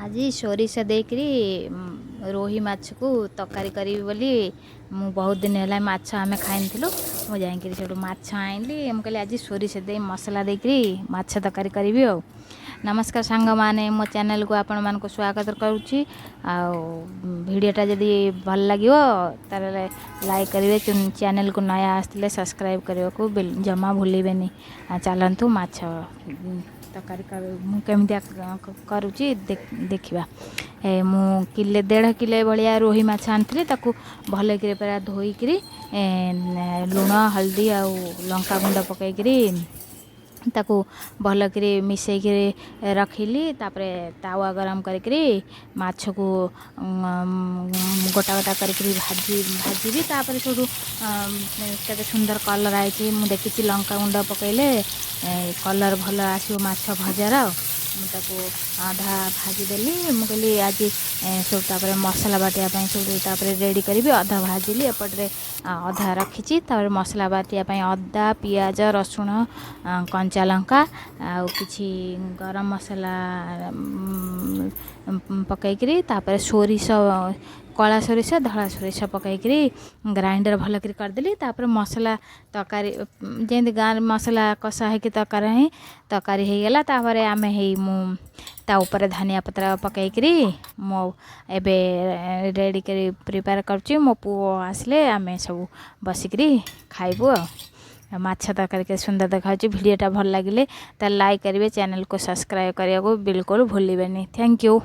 ଆଜି ସୋରିଷ ଦେଇକିରି ରୋହି ମାଛକୁ ତରକାରୀ କରିବି ବୋଲି ମୁଁ ବହୁତ ଦିନ ହେଲା ମାଛ ଆମେ ଖାଇନଥିଲୁ। ମୁଁ ଯାଇକିରି ସେଇଠୁ ମାଛ ଆଣିଲି। ମୁଁ କହିଲି, ଆଜି ସୋରିଷ ଦେଇ ମସଲା ଦେଇକିରି ମାଛ ତରକାରୀ କରିବି। ଆଉ ନମସ୍କାର ସାଙ୍ଗମାନେ, ମୋ ଚ୍ୟାନେଲକୁ ଆପଣମାନଙ୍କୁ ସ୍ୱାଗତ କରୁଛି। ଆଉ ଭିଡ଼ିଓଟା ଯଦି ଭଲ ଲାଗିବ, ତାହେଲେ ଲାଇକ୍ କରିବେ। ଚ୍ୟାନେଲକୁ ନୂଆ ଆସିଥିଲେ ସବସ୍କ୍ରାଇବ୍ କରିବାକୁ ଜମା ଭୁଲିବେନି। ଚାଲନ୍ତୁ, ମାଛ ତରକାରୀ ମୁଁ କେମିତିଆ କରୁଛି ଦେଖିବା। ମୁଁ କିଲେ 1.5 କିଲୋ ଭଳିଆ ରୋହି ମାଛ ଆଣିଥିଲି। ତାକୁ ଭଲକିରି ପୁରା ଧୋଇକିରି ଲୁଣ, ହଳଦୀ ଆଉ ଲଙ୍କା ଗୁଣ୍ଡ ପକାଇକିରି ତାକୁ ଭଲକିରି ମିଶେଇକିରି ରଖିଲି। ତାପରେ ତାୱା ଗରମ କରିକିରି ମାଛକୁ ଗୋଟା ଗୋଟା କରିକିରି ଭାଜିବି। ତାପରେ ସେଇଠୁ କେତେ ସୁନ୍ଦର କଲର୍ ଆଇଛି ମୁଁ ଦେଖିଛି। ଲଙ୍କା ଗୁଣ୍ଡ ପକାଇଲେ କଲର୍ ଭଲ ଆସିବ ମାଛ ଭଜାର। ମୁଁ ତାକୁ ଅଧା ଭାଜିଦେଲି। ମୁଁ କହିଲି, ଆଜି ସବୁ ତାପରେ ମସଲା ବାଟିବା ପାଇଁ ସବୁ ତାପରେ ରେଡ଼ି କରିବି। ଅଧା ଭାଜିଲି, ଏପଟରେ ଅଧା ରଖିଛି। ତାପରେ ମସଲା ବାଟିବା ପାଇଁ ଅଦା, ପିଆଜ, ରସୁଣ, କଞ୍ଚା ଲଙ୍କା ଆଉ କିଛି ଗରମ ମସଲା ପକାଇକିରି, ତାପରେ ସୋରିଷ, କଳା ସୋରିଷ, ଧଳା ସୋରିଷ ପକାଇକିରି ଗ୍ରାଇଣ୍ଡର ଭଲକିରି କରିଦେଲି। ତାପରେ ମସଲା ତରକାରୀ ଯେମିତି ଗାଁରେ ମସଲା କଷା ହେଇକି ତରକାରୀ ହିଁ ତରକାରୀ ହେଇଗଲା। ତାପରେ ଆମେ ହେଇ ମୁଁ ତା ଉପରେ ଧନିଆ ପତ୍ର ପକାଇକିରି ମୁଁ ଏବେ ରେଡ଼ି କରି ପ୍ରିପେୟାର କରୁଛି। ମୋ ପୁଅ ଆସିଲେ ଆମେ ସବୁ ବସିକିରି ଖାଇବୁ। ଆଉ ମାଛ ତରକାରୀ କେତେ ସୁନ୍ଦର ଦେଖାଯାଉଛି। ଭିଡ଼ିଓଟା ଭଲ ଲାଗିଲେ ତାହେଲେ ଲାଇକ୍ କରିବେ। ଚ୍ୟାନେଲକୁ ସବସ୍କ୍ରାଇବ୍ କରିବାକୁ ବିଲକୁଲ ଭୁଲିବେନି। Thank you.